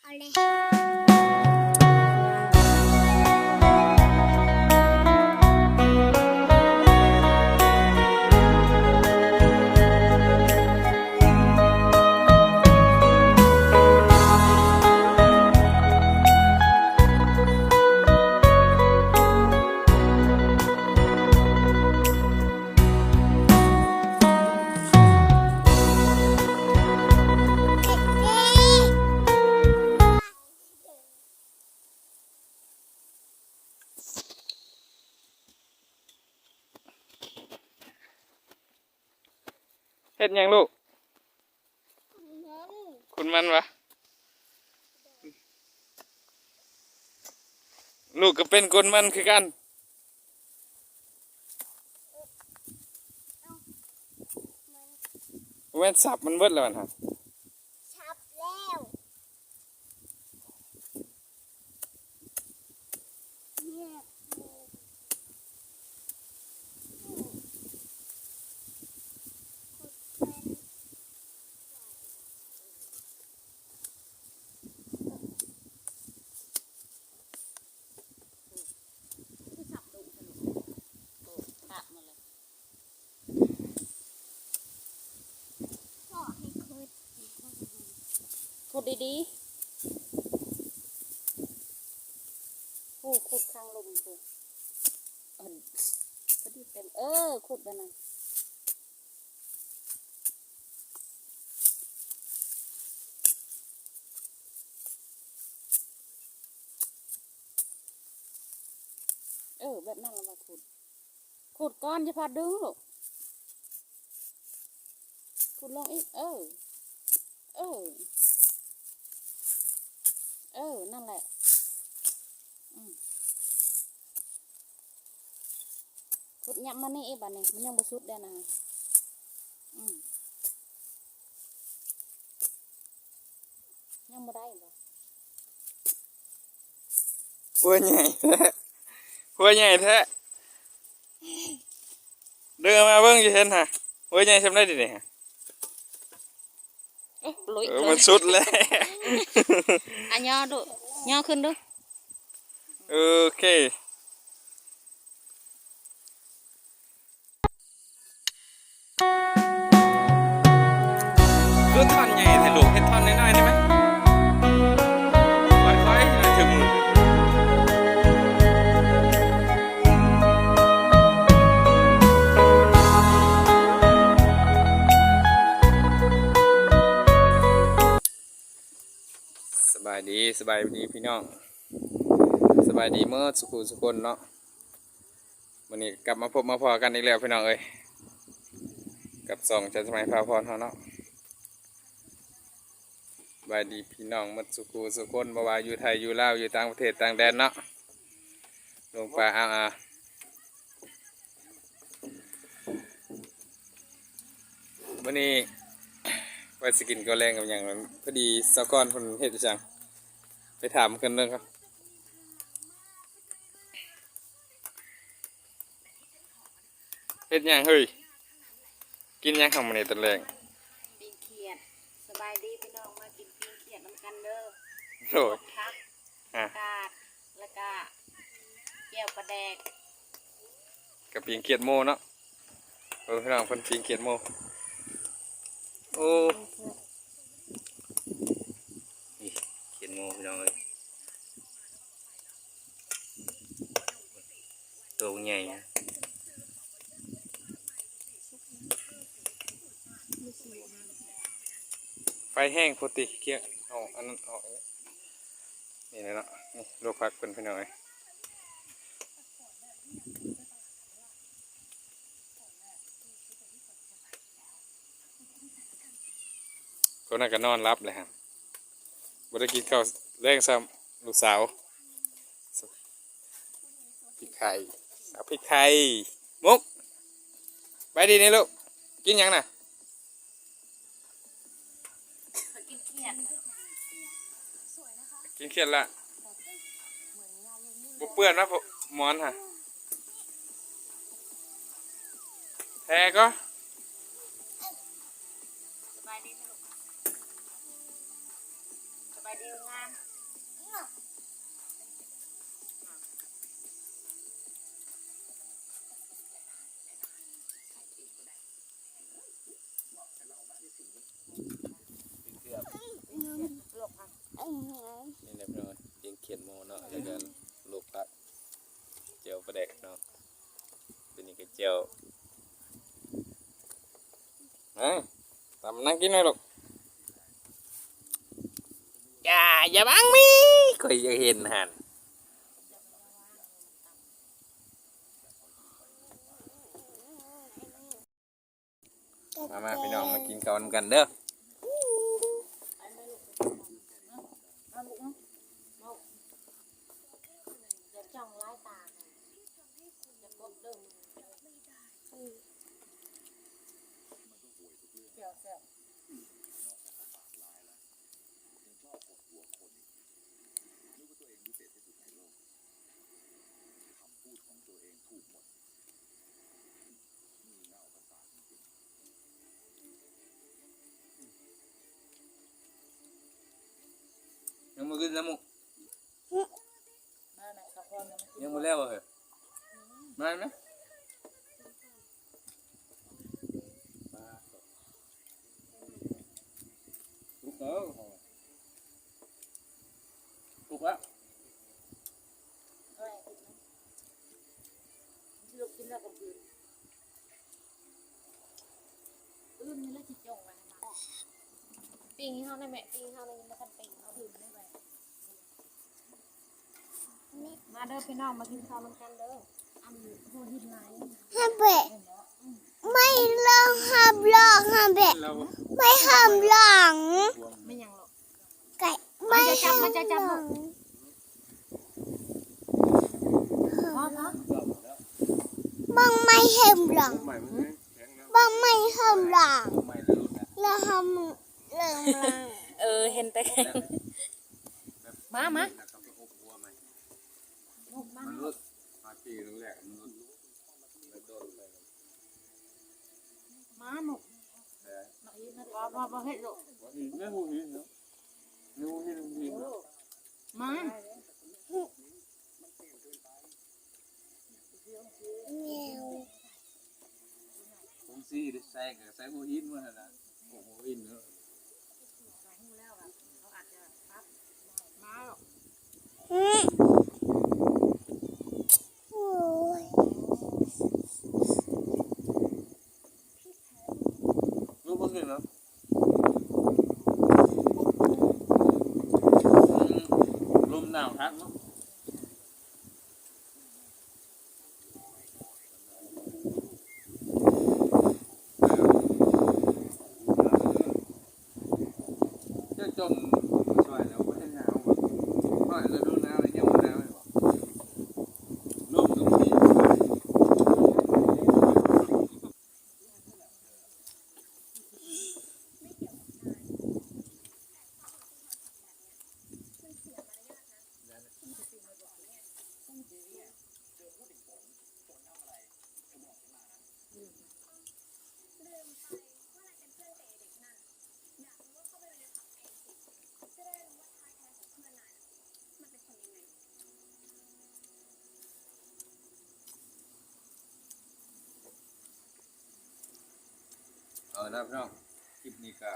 ເອົາເລີຍ. ເຮັດຫຍັງລູກ? ຂຸດມັນຫວາ? ລູກກໍເປັນກົນມັນຄືກັນ. ແມ່ນສັບມັນເບິດແລ້ວຫັ້ນ. ສັບແລ້ວ. ຂຸດດີໆ ໂອ້ ຂຸດຂ້າງລຸ່ມພຸ້ນ ເອີ ຂຸດແບບນັ້ນ. ເອີ ແບບນັ້ນລະວ່າຂຸດ ຂຸດກ່ອນ ຢ່າພາດຶງລູກ ຂຸດລົງອີກ ເອີ ເອີ ເອີ ນັ້ນແຫຼະ ອືມ ຂຸດຫຍັບມານີ້ອີກບາດນີ້ ມັນຍັງບໍ່ສຸດເດ້ນະ ອືມ ຍັງບໍ່ໄດ້ບໍ? ຫົວໃຫຍ່ແທ້ ຫົວໃຫຍ່ແທ້ ດຶງອອກມາເບິ່ງ ຢູ່ເຫັນຫະ ຫົວໃຫຍ່ສ່ຳໃດດຽວນີ້ຫະ? ໂອ້ ເອີ ມັນສຸດແລ້ວ ອ່ະ ຍໍດູ ຍໍຂຶ້ນດູ ໂອເຄ. ຄືທ່ອນໃຫຍ່ແທ້ລູກ ເຮັດທ່ອນນ້ອຍໆໄດ້ໄໝ? ຄ່ອຍໆ ໃຫ້ມັນເຖິງມື. ສະບາຍດີ ສະບາຍດີພີ່ນ້ອງ ສະບາຍດີເໝິດສູ່ຜູ້ສູ່ຄົນເນາະ. ມື້ນີ້ກັບມາພົບມາພໍ້ກັນອີກແລ້ວພີ່ນ້ອງເອີຍ ກັບຊ່ອງຈັນສະໄໝພາພອນເຮົາເນາະ. ສະບາຍດີພີ່ນ້ອງເໝິດສູ່ຜູ້ສູ່ຄົນ ບໍ່ວ່າຢູ່ໄທ ຢູ່ລາວ ຢູ່ຕ່າງປະເທດຕ່າງແດນເນາະ ລຸງປ້າອາວອາ. ມື້ນີ້ວ່າຊິກິນເຂົ້າແລງກັບຫຍັງ ພໍດີສາວກອນເພິ່ນເຮັດອີ່ຫຍັງ ໄປຖາມເພິ່ນເບິ່ງກ່ອນ. ເຮັດຫຍັງເຮີ້ຍ? ກິນຫຍັງເຮົາມື້ນີ້ຕອນແລງ? ປີ້ງຂຽດ. ສະບາຍດີພີ່ນ້ອງ ມາກິນປີ້ງຂຽດນຳກັນເດີ. ໂດຍ ຕົ້ມຜັກ ອາ ກາດ ແລ້ວກະແຈ່ວປາແດກ ກັບປີ້ງຂຽດໝູເນາະ. ເອີ ພີ່ນ້ອງ ເພິ່ນປີ້ງຂຽດໝູ. ໂອ້ ນີ້ຂຽດໝູພີ່ນ້ອງເອີຍ ໂຕໃຫຍ່. ໄຟແຮງໂພດຕິ ເກຍເອົາອັນນັ້ນອອກ. ນີ້ແຫຼະເນາະ ນີ້ລວກຜັກເພິ່ນພີ່ນ້ອງເອີຍ. ຄົນນັ້ນກໍນອນຫຼັບແລ້ວ ບໍ່ໄດ້ກິນເຂົ້າແລງຊ້ຳ ລູກສາວ. ພິກໄທ ເອົາພິກໄທ ມຸກ ໄປດີນີ້ລູກ ກິນຫຍັງນະ? ກິນຂຽດລະ ບໍ່ເປື້ອນມະ ໝອນຫະ ແທ້ກໍ. ນີ້ແຫຼະພີ່ນ້ອງ ແກງຂຽດໝໍເນາະ ແລ້ວກໍລວກຜັກ ແຈ່ວປາແດກເນາະ ຕົວນີ້ກໍແຈ່ວ ມາ ຕາມມານັ່ງກິນເລີຍລູກ ຢ່າ ຢ່າບັງມີ ຂ້ອຍຢາກເຫັນຫັ້ນ. ມາ ມາ ພີ່ນ້ອງ ມາກິນເຂົ້ານຳກັນເດີ. ຍັງບໍ່ຂຶ້ນນຳໝູ່ ຍັງບໍ່ແລ້ວເຮີ້ຍ ມາແມ່. ປີ້ງໃຫ້ເຮົາແດ່ແມ່ ປີ້ງໃຫ້ເຮົາແດ່ ຍັງບໍ່ທັນປີ້ງ ເອົາ ມາເດີພີ່ນ້ອງ ມາກິນເຂົ້ານຳກັນເດີ. ອັນຫົວຫີນຫຼາຍ ຮະເບະ ໄມ້ລອງ ຮະບລອງ ຮະເບະ ໄມ້ຮະບລອງ ແມ່ນຫຍັງລູກ? ໄກ່ ໄມ້ຮະບລອງ ເບິ່ງໄມ້ຮະບລອງ ເບິ່ງໄມ້ຮະບລອງ ແລ້ວເຮົາ ເອີ ເຫັນແຕ່ແຂງ ມາ ມາ ມັນຫຼຸດ ມາປີແລກມັນຫຼຸດ ມັນດົນໄປ ມາໝົກ ເອີ ບໍ່ ບໍ່ ບໍ່ເຮັດລູກ ໃນຮູຫີນເນາະ ໃນຮູຫີນ ຮູຫີນເນາະ ມາ ແມວ ຜົງສີໄດ້ໃສ່ກໍໃສ່ຫົວຫີນໝົດຫັ້ນລະ ຫົວຫີນເນາະ ມາ ຫື ໂອ້ຍ ລູກບໍ່ຂຶ້ນເນາະ ອືມ ລົມໜາວຄັກເນາະ. ເຈົ້າຈົ່ງຊ່ວຍແລ້ວບໍ່ເຫັນໜາວບໍ່? ຮອດລະດູໜາວແລ້ວຍັງບໍ່ໜາວຢູ່ບໍ່? ລົມກໍບໍ່ມີ. ເອົາລະພີ່ນ້ອງ ຄລິບນີ້ກໍ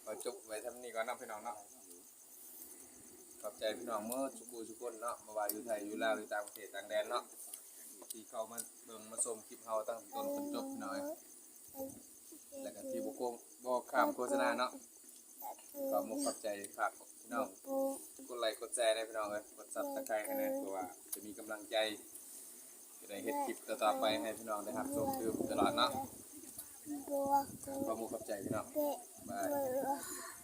ຂໍຈົບໄວ້ສ່ຳນີ້ກ່ອນເນາະພີ່ນ້ອງເນາະ. ຂອບໃຈພີ່ນ້ອງໝົດທຸກຜູ້ທຸກຄົນເນາະ ບໍ່ວ່າຢູ່ໄທ ຢູ່ລາວ ຢູ່ຕ່າງປະເທດຕ່າງແດນເນາະ ທີ່ເຂົ້າມາເບິ່ງມາຊົມຄລິບເຮົາຕັ້ງແຕ່ຕົ້ນຈົນຈົບພີ່ນ້ອງເອີຍ. ແລ້ວກໍທີ່ບໍ່ໂກງ ບໍ່ຂ້າມໂຄສະນາເນາະ ກໍໝົກຂອບໃຈຝາກພີ່ນ້ອງກົດໄລກົດແຊແດ່ພີ່ນ້ອງເອີຍ ກົດຊັບສະໄຄຣບ໌ໃຫ້ແດ່ ເພື່ອວ່າຈະມີກຳລັງໃຈ ຈະໄດ້ເຮັດຄລິບຕໍ່ໆໄປໃຫ້ພີ່ນ້ອງໄດ້ຮັບຊົມຕື່ມຕະຫຼອດເນາະ. ຂໍໝົກຂອບໃຈພີ່ນ້ອງ ບາຍ.